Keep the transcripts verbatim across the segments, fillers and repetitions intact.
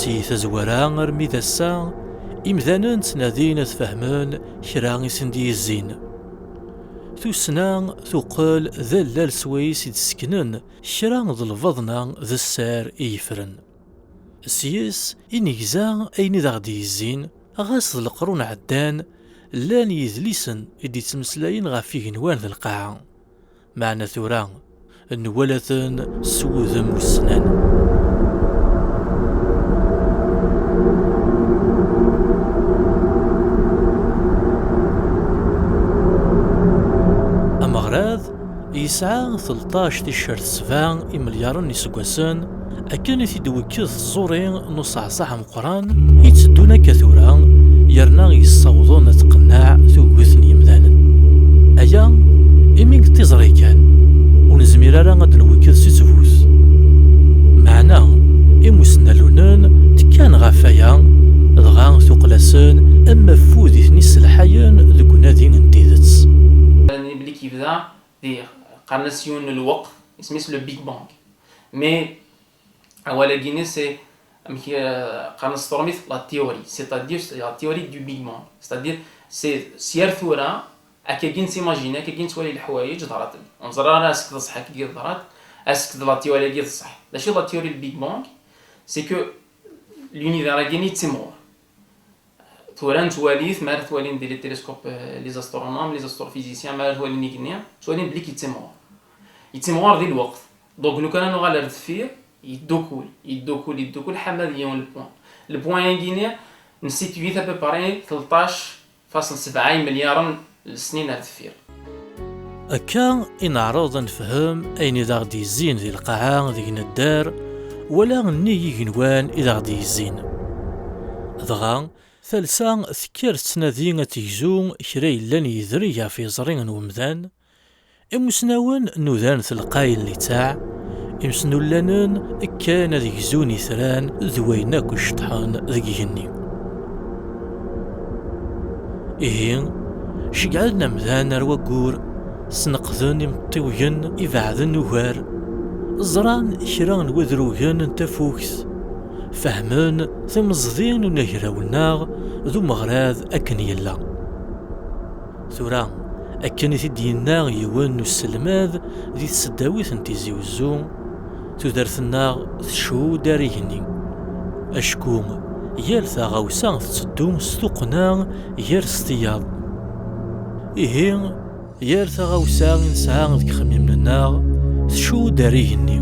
Si tazwara armi d ass-a, imdanen ttnadin ad fehmen kra i sen-d-yezzin. Tussna tuqqel d allal swayes i d-sseknen kra d lbaḍna d sser i yeffren. Seg-s i negza ayen i d aɣ-d-yezzin, ɣas d leqrun ɛeddan, llan yedlisen i d-yettmeslayen ɣef igenwan d lqaɛa. Meɛna tura, nwala-ten s wudem ussnan. Ameɣrad yesɛa tleṭṭac ticcert sebɛa imelyaren n yiseggasen, akken i t-id-twekked tẓuri n uṣaḥṣaḥ ameqqran, itteddun akka tura, yerna yessawḍen ad tqenneɛ tuget n yimdanen. Aya imi deg tiẓri kan, ur nezmir ara ad d-nwekked s ttbut. Meɛna, imusnalunen tekkan ɣef waya, dɣa tuqqel-asen am afud i ten-isselḥayen deg unadi n tidet. Blik yebda di, qqaren-as yiwen n lweqt, isem-is le Big Bang. Mais awal-agi-nni, c'est, amek, euh, qqaren s trumit, la théorie, c'est-à-dire, c'est la théorie du Big Bang. C'est-à-dire, c'est, s yar tura, akkagi nettimagini, akkagi nettwali leḥwayeǧ ḍrat-d. Ur neẓri ara ass-k d ṣṣeḥ akkagi ḍrat, ass-k d la théorie-agi d ṣṣeḥ. D acu la théorie le Big Bang? C'est que l'univers-agi yettimɣur. Tura nettwali-t, mi ara twalin di les télescopes, euh, les astronomes, les astrophysiciens, mi ara twalin igenni, ttwalin belli yettimɣur. Yettimɣur di lweqt. Donc, lukan ad nuɣal ar deffir, yeddukul, yeddukul, yeddukul, ḥama d yiwen le point. Le point-agi-nni, nessitui-t à peu près tleṭṭac fasel sebɛa imelyaren n lesnin ar deffir. Akka i neɛreḍ ad nefhem ayen i d aɣ-d-yezzin di lqaɛa deg nedder, wala nnig igenwan i d aɣ-d-yezzin. Dɣa, talsa tekker tettnadi ad tegzu kra yellan yedreg ɣef yeẓri n umdan. Imusnawen nudan telqay n littaɛ, imesnullanen kkan ad gzun itran d wayen akk iceṭṭḥen deg igenni. Ihi, ceggɛen amdan ar waggur, sneqden imeṭṭiwgen ibeɛden ugar, ẓran kra n wadrugen n tafukt, fehmen timẓdi n unagraw-nneɣ d umeɣrad akken yella. Tura, akken i t-id-yenna yiwen n uselmad di tseddawit n Tizi Wezzu, tudert-nneɣ tcudd ar igenni. Acku yal taɣawsa tetteddu s tuqqna gar s tiyaḍ. Ihi, yal taɣawsa i nesɛa deg ixemmimen-nneɣ tcudd ar igenni.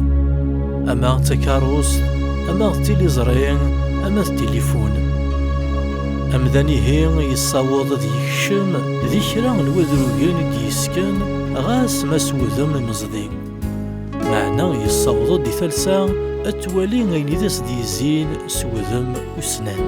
Ama d takeṛṛust, ama d tiliẓri, ama d tilifun. Amdan ihi yessaweḍ ad yekcem di kra n wadrugen i d-yesken, ɣas ma s wudem imezdi. Meɛna yessaweḍ-d i talsa ad twali ayen i d as-d-yezzin s wudem ussnan.